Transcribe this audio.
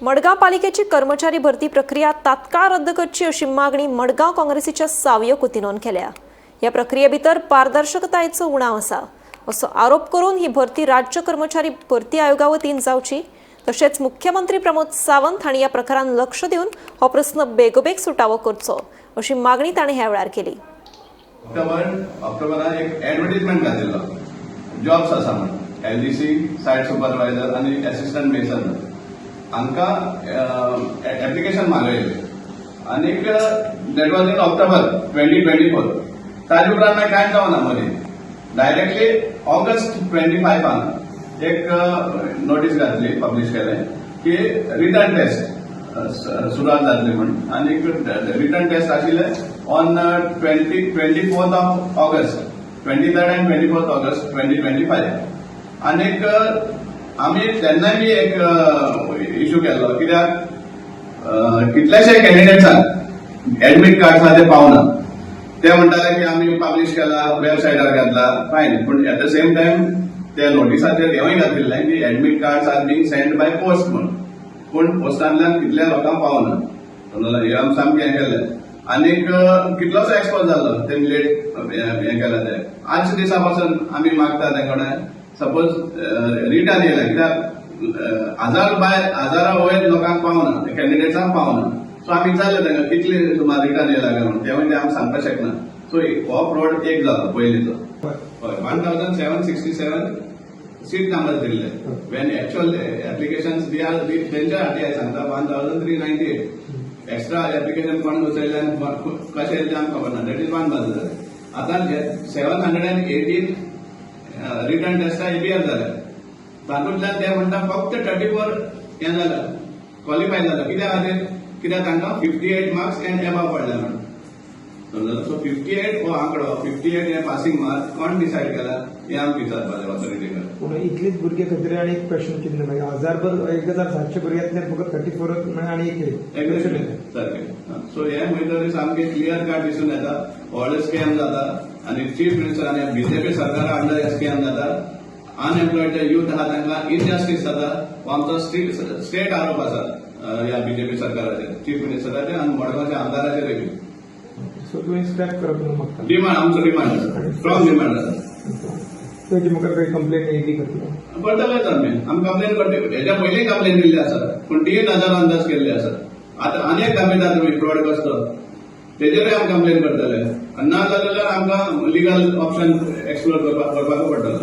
मडगांव पालिकेची कर्मचारी भरती प्रक्रिया तात्काळ रद्द करची अशी मागणी मडगांव काँग्रेसीच्या सावयो कुतिनोन केल्या. ह्या प्रक्रिये भितर पारदर्शकतायेचो उणाव आसा असो आरोप करून ही भरती राज्य कर्मचारी भरती आयोगा वतीन जावची, तशेंच मुख्यमंत्री प्रमोद सावंत हांणी ह्या प्रकारान लक्ष दिवन हो प्रस्न बेगोबेग सुटावो करचो अशी मागणी ताणें ह्या वेळार केली. ऑक्टोबरान एक एडवर्टीजमेंट घातिल्लो, जॉब्स आसा म्हण, एलडीसी, सायट सुपरवायझर आनी एसिस्टंट मेसन. हांकां एप्लिकेशन मागयलें आनीक that was in October 2024. ताजे उपरांत मागीर कांयच जावना. मदीं डायरेक्टली ऑगस्ट 25 एक नोटीस घातली, पब्लिश केलें की रिटन टेस्ट सुरवात जातली म्हण. आनीक रिटन टेस्ट आशिल्ले on 24th of August, 23rd and 24th August 2025. आनीक आमी तेन्नाय बी एक इशू केल्लो, कित्याक कितलेशे कॅन्डिडेट्सांक एडमीट कार्ड आसा ते पावना. ते म्हणटाले की आमी पब्लिश केला, वेबसायटार घातला. फायन, पूण एट the same time ते नोटिसाचेर हेंवूय घातिल्लें की admit cards are being send by post म्हूण, पूण पोस्टांतल्यान कितल्या लोकांक पावना. समजलें? हें आमी सामकें हें केलें आनीक कितलोसो एक्सपोज जालो तेमी लेट हें केलां तें. आजच्या दिसा पासून आमी मागता ते कडेन, सपोज रिटर्न येयलें, कित्याक हजार बाय हजारा वयर लोकांक पावना, कॅन्डिडेट्सांक पावना. सो आमी विचारलें तांकां, कितले सुमार रिटर्न येयला काय म्हणून. ते म्हणजे आमी सांगपाक शकना. सो हो फ्रॉड एक जालो पयलींचो. हय, 1767 seat number दिल्ले, when actual application तेंच्या आरटीआय सांगता 1398. एक्स्ट्रा एप्लिकेशन कोण घुसयले आनी कशें येयलें तें आमकां खबर ना. That is one बाजू जालें. आतां 718 रिटन टेस्टा एपियर जाले, तातूंतल्यान ते म्हणटा फक्त 34 हें जालें, क्वॉलिफाय जालें. कित्या खातीर? कित्याक तांकां 58 मार्क्स एंड एबाव पडले म्हणून. समजलो? सो 58 हो आंकडो, 58 हे पासिंग मार्क कोण डिसायड केला हें आमकां विचारपाचें ऑथॉरिटी कडेन. पूण इतलीच भुरगे खातीर आनी एक क्वेश्चन कितें मागीर हजार 1700 भुरग्यांतले फक्त 34 म्हळ्यार आनी एक क्वेश्चन येता. सारकें. सो हें खंय तरी सामकें क्लियर कट दिसून येता, व्हडलो स्कॅम जाता आनी चीफ मिनिस्टर आनी बीजेपी सरकारा अंडर हे स्कॅम जाता. अनएम्प्लॉयड जे युथ आहा तांकां इनजस्टीस जाता, हो आमचो स्ट्रेट आरोप आसा ह्या बीजेपी सरकाराचेर, चीफ मिनिस्टराचेर आनी मडगांवच्या आमदाराचेर बी. सो तुवें स्क्रॅप करप म्हणून मागता? डिमांड, आमचो डिमांड आसा, स्ट्रॉंग डिमांड आसा. तेजी मुखार काही कंप्लेन येयली करतलो? करतलेच आमी. आमी कंप्लेन करते. हेच्या पयलीं कंप्लेन दिल्ली आसा, पूण ती नजर अंदाज केल्ली आसा. आतां आनी एक दाखयता तुमी फ्रॉड कसलो, तेजेरूय आमी कंप्लेन करतले आनी ना जाल्यार आमकां लिगल ऑप्शन एक्सप्लोर करपाक पडटलो.